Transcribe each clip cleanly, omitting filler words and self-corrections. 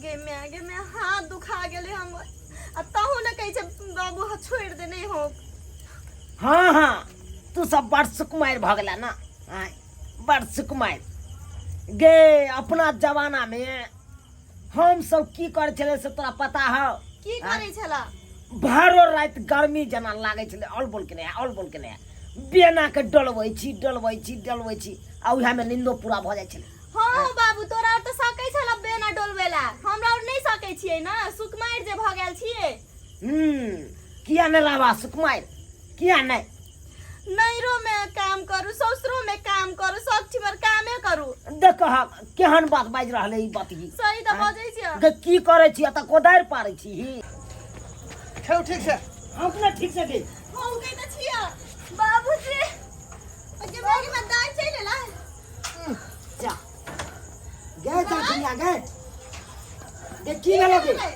गे माय गे माय हाथ दुखा गेलै हमर आ तहू ने कहै छै बाबू हाथ छोड़ि दे नहि हो हाँ हाँ तू सब बड़ सुकुमारि भऽ गेला ना आँय बड़ सुकुमारि गे अपना जमाना में हम सब की करै छलै से तोरा पता हौ की करै छला भरो राति गर्मी जेना लागै छलै ऑल बोल के नहि ऑल बोल के नहि बेना के डलबै छी डलबै छी डलबै छी आ उएहमे नींदो पूरा भऽ जाइ छलै हाँ हौ बाबू तोरा और तऽ सकै छला बेना डोलबै ला हमरा और नहि सकै छियै ने सुकुमारि जे भऽ गेल छियै हम्म किया नहि रहबा सुकुमारि किया नहि नैरो में काम करू ससुरो में काम करू सब ठिमर कामे करू देख केहन बात बाजि रहल है ई बात ही सही तऽ बजै छियै गे की करै छी एतऽ कोदारि पारै छी खेलू ठीक से हम ने ठीक से गे हम कहै तऽ छियै बाबूजी जे बाबू में दाइ चलि एलै जा गे जा दुनिया गे गे की भेलो गे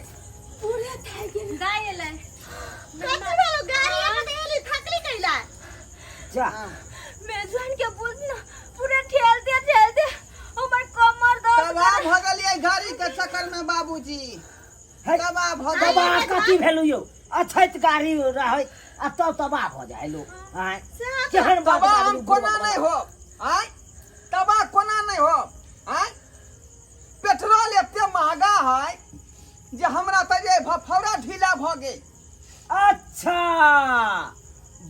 पूरा थाकि गेल दाइ एलै कथी भेलो गाड़ी अपन एली थकली कैला जा मेजबान के बुझ ना पूरा ठेलते ठेलते हमर कमर दर्द तबाह भऽ गेलियै गाड़ी के चक्कर में बाबूजी हे, तबाह भऽ गेलियै तबाह कथी भेलु यौ अछैत गाड़ी रहै आ तब तबाह भऽ जाइ लोक आँय केहन बात तबाह हम बाजलू कोना बुढ़बा। नहि होब आँय तबाह कोना नहि होब आँय पेट्रोल एते महगा है जे हमरा तऽ जे भफौरा ढीला भऽ गेल अच्छा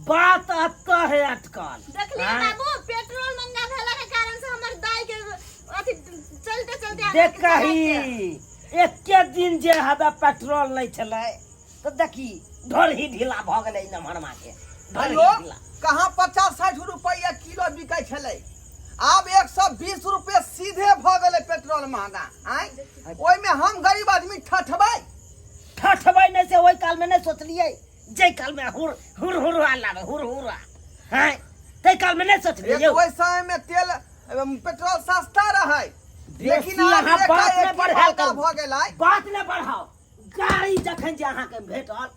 बात अतऽ है अटकल देखलिए आँय? बाबू पेट्रोल महंगा भेला के कारण से हमर दाई के अथी चलते चलते देख कही एके दिन जे हवे पेट्रोल नहीं छलै तऽ देखी ढोरही ढीला भऽ गेलै नमहरमा के ढोरही हेलो ढीला कहाँ 50-60 रुपैआ किलो बिकै छलै आब 120 रुपए सीधे भऽ गेलै पेट्रोल महंगा आँय ओहिमे हम गरीब आदमी ठठबै ठठबै नहि से ओहि कालमे नहि सोचलियै जाहि कालमे हुर हुर हुर लाबै हुर हुर हँ ताहि कालमे नहि सोचलियै यौ ओहि समयमे तेल पेट्रोल सस्ता रहै लेकिन बेसी आब अहाँ बात नहि एकाएकी बढ़ायल महंगा करू भऽ गेलै बात नहि बढ़ाउ गाड़ी जखन जे अहाँके भेटल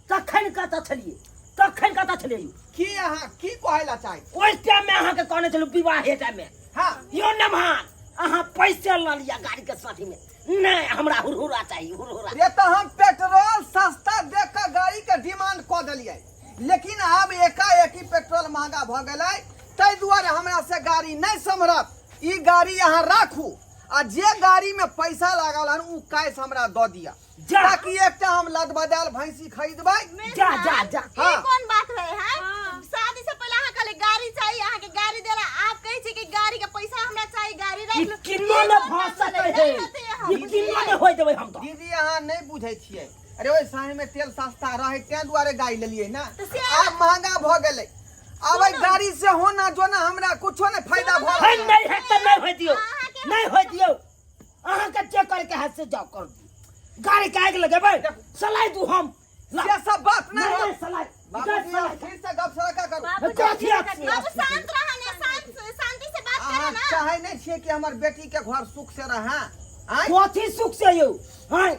तखन कतऽ छलियै तखन कतऽ छलियै यौ? की अहाँ की कहै लए चाहै छी? ओहि टाइममे अहाँके कहने छलहुँ विवाहे टाइममे हँ यौ नमहान अहाँ पैसे लऽ लिअ गाड़ीके साथीमे नहि हमरा हुरहुरा चाही हुरहुरा रे तऽ हम पेट्रोल सस्ता देख कऽ गाड़ी के डिमांड कऽ देलियै लेकिन आब एकाएकी पेट्रोल महंगा भऽ गेलै ताहि दुआरे हमरा से गाड़ी नहि सम्हरत ई गाड़ी अहाँ राखू आ जे गाड़ी में पैसा लागल हन उ कैश हमरा दऽ दिअ जा। ताकि एकटा हम लदबदायल भैंसी खरीदबै जा जा जा ई हाँ। कोन बात रहे हैं शादी से पहले अहाँ कहले गाड़ी चाहिए अहाँ के गाड़ी देला आप कहै छी कि गाड़ी के पैसा हमरा चाहिए गाड़ी ई राख लो किन्नो ने भऽ सकै है ई किन्नो ने होय देबै हम तऽ दीदी अहाँ नहि बुझै छियै अरे ओहि समय में तेल सस्ता रहे तें दुआरे गाड़ी लेलियै ना तऽ से- आब महंगा भऽ गेलै आब एहि गाड़ी से होना जोना हमरा कुछो नहि फायदा भऽ है रहल है। नहीं है तऽ नहि होय दियौ नहि होय दियौ अहाँके जे करके है से जाओ कर दियौ गाड़ी के आगि लगेबै सलाइ दू हम ला- से सब बात नहीं नहीं नहीं हो सलाइ बाबूजी सलाइ आप फिर से गप सड़का करू बाबूजी, कथी अछि? बाबू शांत रह ने शांत शांति से बात अहाँ करो ना चाहे नहीं छियै कि हमर बेटी के घर सुख से रहे आँय कथी सुख से यौ हैं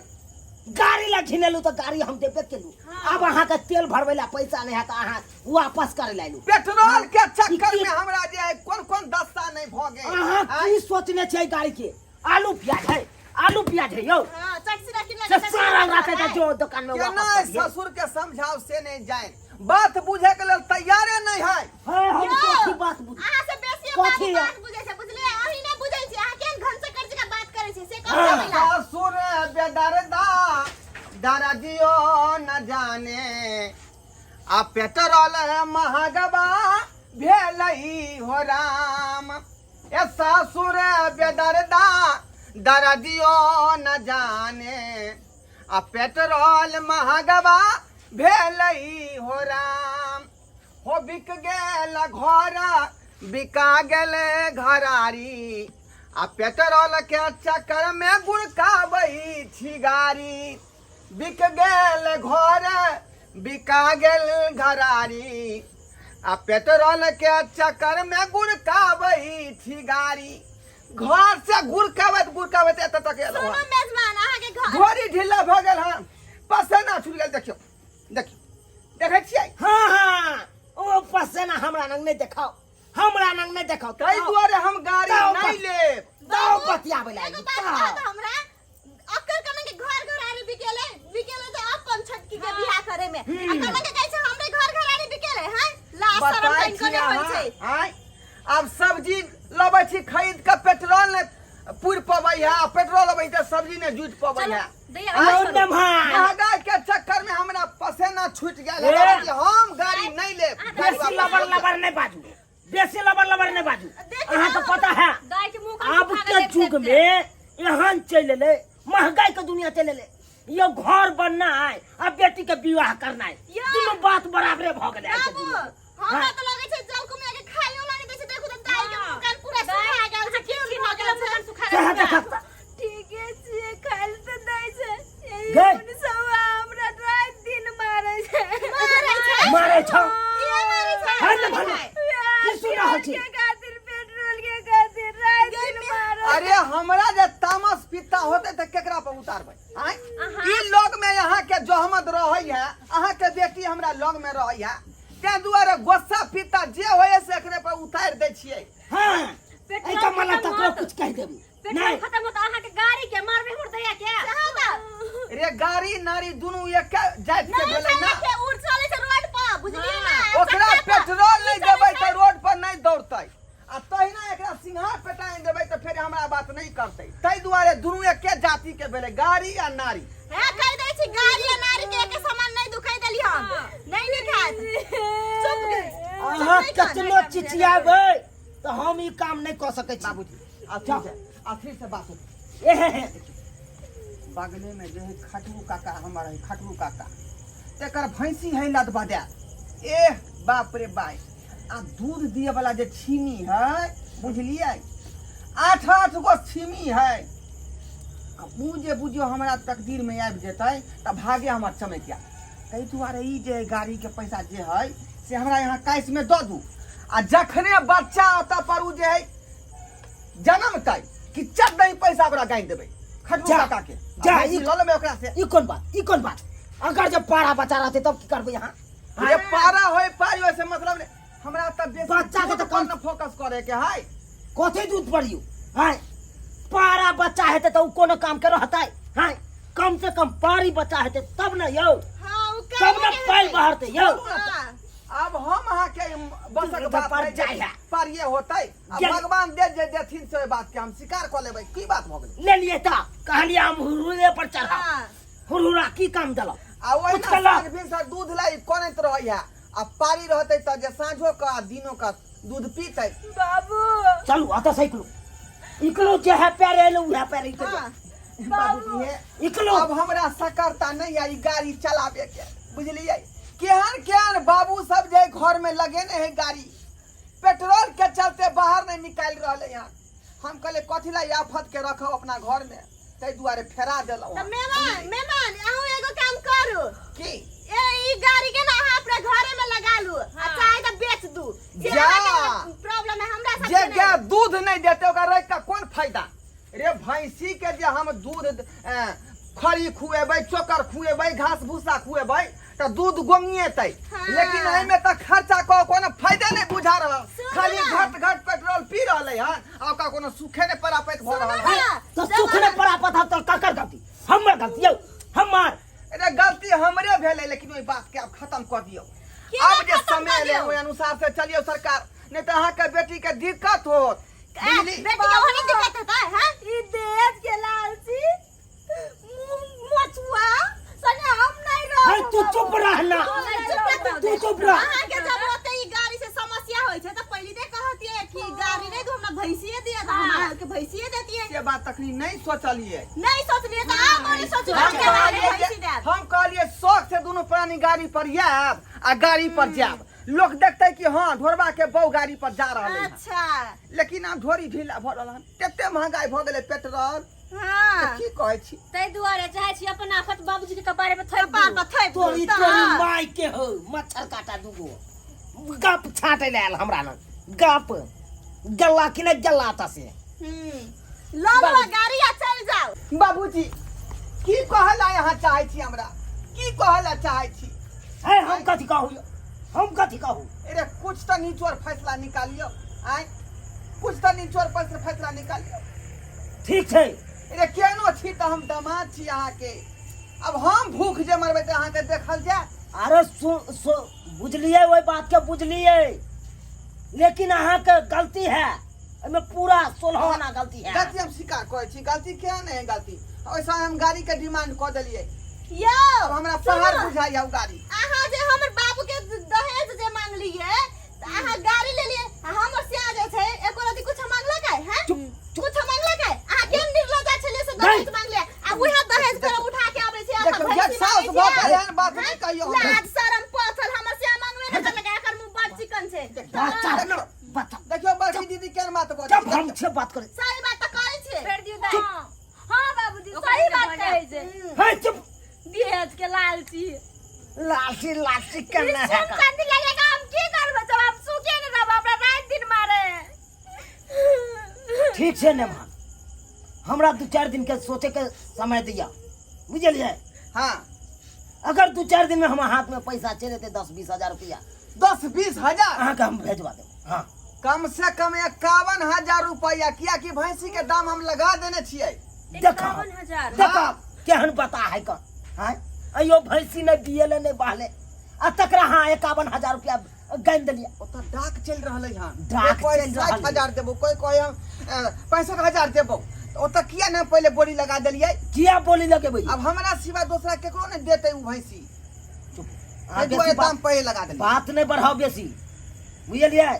गाड़ी ला घिनेलू तऽ गाड़ी हम देबे केलू आब अहाँके तेल भरबै ला पैसा नहि हैत अहाँ वापस करे ला एलू पेट्रोल के चक्कर ई में हमरा जे है कोन कोन दशा नहीं भऽ गेल अहाँ आँय? की सोचने छियै गाड़ी के आलू प्याज है आलू प्याज है यौ हां चट से रखी से सारा राखे के जो दुकान में केना वापस कर दियै। ससुर के समझाओ से नहीं जाए बात बुझे के लेल तैयारे नहीं है है हम कथी बात बुझ अहाँ से बेसी कथी बाबू है? बात बुझै छै बुझलियै अहीं नहि बुझै छी अहाँ केहन घनचक्कर जकाँ बात करै छी से हाँ। कहू ने ससुर बेदर्दा दर्दियो न जाने आ पेट्रोल महगबा भेलई हो राम ए ससुर बेदर्दा दर्दियो न जाने आ पेट्रोल महगबा भेलई हो राम हो बिक गेल घर बिका गेल घरारी आ पेट्रोल के चक्कर में गुड़काबै छी गाड़ी बिक गेल घर बिका गेल घरारी आ पेट्रोल के चक्कर में गुड़काबै छी गाड़ी घर से गुड़काबैत गुड़काबैत एतऽ तक एलहुँ सुनू हन। मेजबान अहाँके घर घड़ी ढीला भऽ गेल हन पसेना छुटि गेल देखियौ देखियौ देखै छियै हाँ हाँ ओ पसेना हमरा नंग नहीं देखाओ हमरा नंग नहीं देखाओ ताहि दुआरे हम गाड़ी ताओ नहि लेब दाओ बतियाबै एगो लागी बात कहत हमरा अक्कर कमन आ कना के कहै छै हमरे घर घरारी बिकेले हैं ला शरम बताइ कहीं छी कोने होइ अहाँ, छै। आँय? आब सब्जी लबै छी खरीद के पेट्रोल नहि पुरि पबै है आ पेट्रोल अबै तऽ सब्जी नहि जुटि पबै है। दैया यौ नमहार महंगाई के चक्कर में हमरा पसेना छूट गेल है ए। बाबूजी, हम गाड़ी नहीं लेब गाड़ी बेसी वापस लबर लऽ जाउ। लबर नहीं बाजू, बेसी लबर लबर नहीं बाजू। देख अहाँ के पता है गाय के मुंह कान आब सुखा के गेलै युग में एहन चलि एलै, महंगाई के दुनिया चलि एलै। यो घर बनना है आ बेटी के विवाह करना है, यो। दुनू बात बराबरे भऽ गेलै आइ के बाबू दुनिया में। हमरा तऽ लगै छै जलकुमिया के खाइयो ला नहि दै छै। देखू तऽ दाई के मुंह कान पूरा सुखा गेल छै, केहन भऽ गेल छै। सुखा सएह गेल। देखक। ठीके छियै, खाइल तऽ दै छै। एही गै। सौआ हमरा राति दिन मारै छै। मारै छै? मारै छौ? किया मारै छै? है ने भला? की सुन रहल छी? के खातिर, पेट्रोल के खातिर राति दिन मारै। अरे हमरा जे तामस पित्ता होते तऽ केकरा पर उतारबै आँय? ई लग में यहाँ के जहमत रहै है, अहाँ के बेटी हमरा लग में रहै है, ताहि दुआरे गुस्सा पित्ता जे होय से एकरे पर उतारि दै छियै। हाँ, पेट्रोल एहि का मतलब खत्म तकरो होत। कुछ कहि देबू पेट्रोल नहीं खत्म होत अहाँ के गाड़ी के मारबे हमर दैया के। सएह तऽ। रे गाड़ी नारी दुनू एक जाति के नहीं भेलै ना। चलै छै, उड़ चलै छै रोड पर, बुझलियै ना? ओकरा चक्का पर। पेट्रोल नहि ई चलै देबै छै। तऽ रोड पर नहि दौड़तै, आ तहिना एकरा सिंघार पेटाइन देबै तऽ फेर हमरा बात नहि करतै। ताहि दुआरे दुनू एके जाति के भेलै, गाड़ी आ नारी। हे कहि दै छी, गाड़ी आ नारी के एके समान नहि दुखाइ देली हम। नहि नीक हैत। चुप गे। अहाँ चुप नहि कर। कतनो चिचियाबै तऽ हम ई काम नहि कऽ सकै छी। बाबूजी अथी से अथी से बात होतै। एहे बगले में जे है खटरू काका हमर है, खटरू काका तेकर भैंसी है लद बदा। एह बाप रे बाप, आ दूध दिए वाला जे छीमी है बुझलियै, 8-8 गो छीमी है। आ उ जे बुझियौ हमरा तकदीर में आबि जेतै तऽ भागे हमर चमकि जायत। ताहि दुआरे ई जे गाड़ी के पैसा जे है से हमरा यहाँ कैश में दऽ दू, आ जखने बच्चा ओतऽ पर उ जे है जनमतै कि चट नहीं पैसा ओकरा गानि देबै खटरू जा, काका के। जा, आ भैंसी ई- लऽ लेबै ओकरा से। ई कोन बात, ई कोन बात? अगर जब पारा बचा रहते तब की करबै यहाँ? रे पारा होय पारी होय से मतलब नहीं, हमरा तऽ बेसी बच्चा के दूध तऽ पर कम- न फोकस करे के है। कथी दूध पर यौ? हैं, पारा बच्चा हेतै तऽ उ कोनो काम के रहतै? हैं, कम से कम पारी बच्चा हेतै तब न यौ। हाँ, उ तब न काहे के पाइ हेतै? बहरतै यौ। हाँ। अब हम अहाँ के बसक दूध बात पर नहि जाइ है। पारिये होतै। आ गेल। भगवान दे जे देथिन से ओहि बात के हम स्वीकार कऽ लेबै। की बात भऽ गेलै? लेलियै तऽ कहलियै हम हुरहुरे पर चढ़ा। हाँ। हुरहुरा की काम देलक? आ ओहिना कुछ कलक। साँझ भिनसर दूध लाई कनैत रहै है, आ पारी रहतै तऽ जे साँझो के आ दिनो के दूध पीतै। बाबू चलू अतऽ से इकलू इकलू जे है पैरे एलू उहे पैरे इकलू। हाँ। बाबूजी हे इकलू। अब हमरा सकरता नहीं है ई गाड़ी चलाबे के, बुझलियै? केहन केहन बाबू सब जे घर में लगेने है गाड़ी, पेट्रोल के चलते बाहर नहीं निकालि रहले हन। हम कहले कथी ला आफत के रखब अपना घर में, ताहि दुआरे फेरा देलहुँ। तऽ मेहमान मेहमान अहूँ एगो काम करू। की? ए ई गाड़ी के ना अहाँ अपना घरे में लगा लू, आ चाहे तऽ बेच दू। जे जा। अहाँके प्रॉब्लम है हमरा सबके जे नहि। गाय दूध नहीं देते ओकरा रख के कोन फायदा? रे भैंसी के जे हम दूध खरी खुएबै, चोकर खुएबै, घास भूसा खुएबै तऽ दूध गोंगिएतै। हाँ। लेकिन एहिमे तऽ खर्चा कऽ कोनो फायदा नहि बुझा रहल, सुनू खाली ना। घट घट पेट्रोल पी रहलै हन आ ओकरा कोनो सुखे नहि परापैत भऽ रहल सुनू हन। ना, तऽ जब सुख नहि अहाँ- परापत हम तऽ ककर गलती? हमर गलती यौ, हमर। अरे गलती हमरे भेलै, लेकिन ओहि बात के आब खत्म कऽ दियौ। केना आब जे खत्म समय कऽ एलै दियौ? ओहि अनुसार से चलियौ सरकार, नहि तऽ अहाँके बेटी के दिक्कत होत। ए, बुझली? बेटी के ओहने दिक्कत हेतै, हैं? ई देश के लालची मुंह मोचुआ संगे हम नहीं रहब। है तू चुप रह ना, चुप रह। तू चुप रह। अहाँके जब ओते ई गाड़ी से समस्या होइ छै तऽ पहिले ते कहतियै कि गाड़ी नहि दू, हमरा भैंसिए दिअ, तऽ हम अहाँके भैंसिए देतियै। से बात तखनी नहि सोचलियै। नहि सोचलियै तऽ आब ओने सोचबै हम कि अहाँके कहलियै भैंसी जे- देब। हम कहलियै शौक से दुनू प्राणी गाड़ी पर आयब आ गाड़ी पर जायब, लोग देखते कि हाँ ढोरबा के बहु गाड़ी पर जा रहल है। अच्छा। लेकिन आब ढोरी ढीला भऽ रहल हन, कते महंगाई भऽ गेलै पेट्रोल। हाँ। तऽ की कहै छी? ताहि दुआरे चाहै छी अपन आफत बाबूजी के कपारे पर थोपि कपार दू। पर थोपि दू। तोरी तऽ तोरी हाँ। माय के हो, मच्छर काटा दूगो गप छाटे ले आयल हमरा लग, गप गल्ला कि नहि गल्ला तऽ से। लऽ लऽ गाड़ी आ चलि जाउ। बाबूजी की कहै लए अहाँ चाहै छी हमरा? की कहै लए चाहै छी? है हम कथी कहू यौ? हम कथी कहू? अरे कुछ तऽ निचोड़ फैसला निकालियौ, आँय कुछ तऽ निचोड़ फैसला निकालियौ। ठीक छै। अरे केहनो छी तऽ हम दामाद छी अहाँके, अब हम भूख जे मरबै तऽ अहाँके देखल जायत। अरे सु, सु, बुझलियै ओहि बातके बुझलियै लेकिन अहाँके गलती है एहिमे पूरा 16 आना गलती है। गलती हम स्वीकार करै छी, गलती किया नहि है गलती? ओहिसँ हम गाड़ी के डिमांड कऽ देलियै। यौ, अब हमरा सुनू। पहाड़ बुझाइया ओ गाड़ी। अहाँ जे हमर बाबू के दहेज जे मांगलियै तऽ अहाँ गाड़ी लेलियै आ हमर सिया जे छै एको रति कुछ मांगलक है हैं? कुछ मांगलक है? अहाँ केहन निर्लज्जा छलियै से दहेज मांगलियै आ उहे दहेज के उठा के आबै छै अहाँ देखियौ, भैंसी जे साउस मांगै भऽ छियै। के एहन बात नहि कहियौ हमरा। लाज शरम पथल हमर सिया मांगबे नहि करलक, एकर मुँह बड़ चिकन छै। बच्चा बच्चा देखियौ बड़की दीदी केहन बात बजै जब छै। हम से बात करै सही बात तऽ कहै छियै। फेर दियौ दाइ। हाँ बाबूजी, सही बात कहै छै। हे चुप। दहेज के लालची। लालची लालची करना है सुन का? चांदी लगेगा, हम की करबै जब हम सुखे ने रहब, हमरा राति दिन मारे। ठीक छै नेमान, हमरा 2-4 दिन के सोचे के समय दिया, बुझलियै? हाँ। अगर 2-4 दिन में हमारे हाथ में पैसा चलि एतै 10-20 हजार रुपया। 10-20 हजार? अहाँके हम भेजवा देब। हाँ। कम से कम 51,000 रुपया, कियाकि भैंसी के दाम हम लगा देने छियै। देखो। 51,000। देखो केहन बता है कन हैं, अयो भैंसी नहि बियेले नहि बहले आ तकरा हाँ 51,000 रुपया गानि देलियै। ओतऽ डाक चलि रहलै हन। डाक कोई चलि रहल 60 हजार देबो, कोई कोई हम 65,000 देबो, तऽ ओतऽ किया नहि पहिले बोली लगा देलियै? किया बोली लगेबै? अब हमरा सिवा दोसरा केकरो नहि देतै ओ भैंसी। चुप। ताहि दुआरे दाम पहिले लगा देलियै। बात नहि बढ़ाउ बेसी, बुझलियै?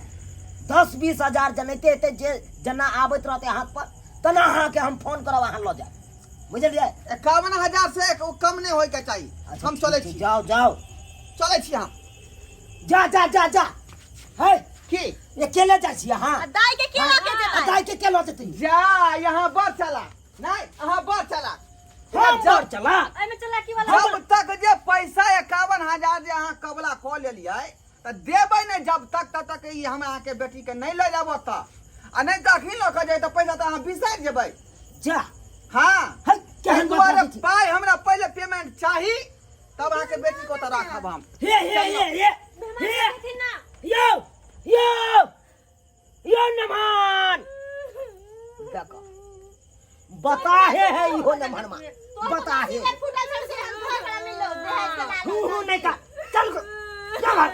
10-20 हजार जनैते एतै जे जेना आबैत रहतै हाथ पर तेना अहाँके हम फोन करब, अहाँ लऽ जायब, बुझलियै? 51,000 से कम नहि होइके चाही। अच्छा, हम चलै ठीक छै, छी। जाउ जाउ। चलै छी हम। जा जा जा जा। है की अकेले जाइ छी अहाँ? आ दाइ के के लऽ के जेतै? दाइ के के लऽ जेतै? जा, यहाँ बड़ चला नहीं, अहाँ बड़ चला। हम बड़ चला। एहिमे चलाकी वाला। जब तक जे पैसा 51,000 जे अहाँ कबला कऽ लेलियै तऽ देबै नहि जब तक तब तक ई हम अहाँके बेटीके नहि लऽ जायब ओतऽ, आ नहि तऽ अखनी लऽ कऽ जेबै तऽ पैसा तऽ अहाँ बिसरि जेबै। जा। हाँ। है, केहन एहि दुआरे बात बाजै छी? पाइ हमरा पहिले पेमेंट चाही तब अहाँके बेटी को ओतऽ राखब हम। हे हे हे हे मेहमान हे छथिन ना। यौ यौ यौ नमान देखो बता हे है इहो नमनमा बता हे। फूटल छल से हम घर वाला नहीं लो दहेज के लालच। हूँ हूँ नहीं का चल गो, चल भाग।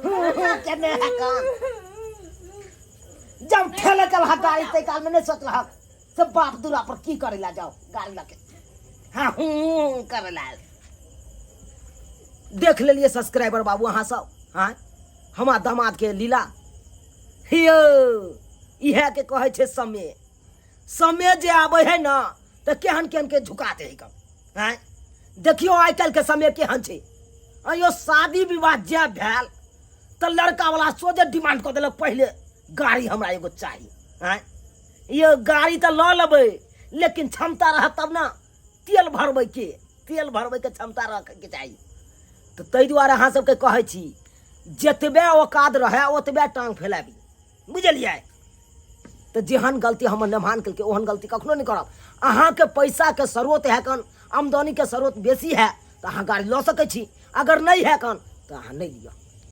हूँ हूँ केने है काम जब ठेले चल हा गाड़ी ते काल में नहीं सोच रहा सब बाप दूरा पर की करे ला जाओ गाड़ी लके हाँ हूँ करे ला। देख लेलिए सब्सक्राइबर बाबू अहाँ सब, हाँ हमार दामाद के लीला हियो इहे के कहै छै समय। समय जे आबै है ना तऽ केहन केहन के झुका दे है कम। आँय देखियौ आइ काल्हि के समय केहन छै। अयो शादी विवाह जे भेल तऽ लड़का वाला सोझे डिमांड कऽ देलक पहिले गाड़ी हमरा एगो चाही। आँय यो गाड़ी तऽ लऽ लेबै लेकिन क्षमता रहत तब ना तेल भरबै के, तेल भरबै के क्षमता रखैके चाही। तऽ ताहि दुआरे अहाँ सबके कहै छी जतबे औकात रहए ओतबे टाँग फैलाबी, बुझलियै? तऽ जेहन गलती हमर नेमान केलकै ओहन गलती कखनो नहि करब। अहाँके पैसाके स्रोत है कन, आमदनीके स्रोत बेसी है तऽ अहाँ गाड़ी लऽ सकै छी, अगर नहि है कन तऽ अहाँ नहि लिअ।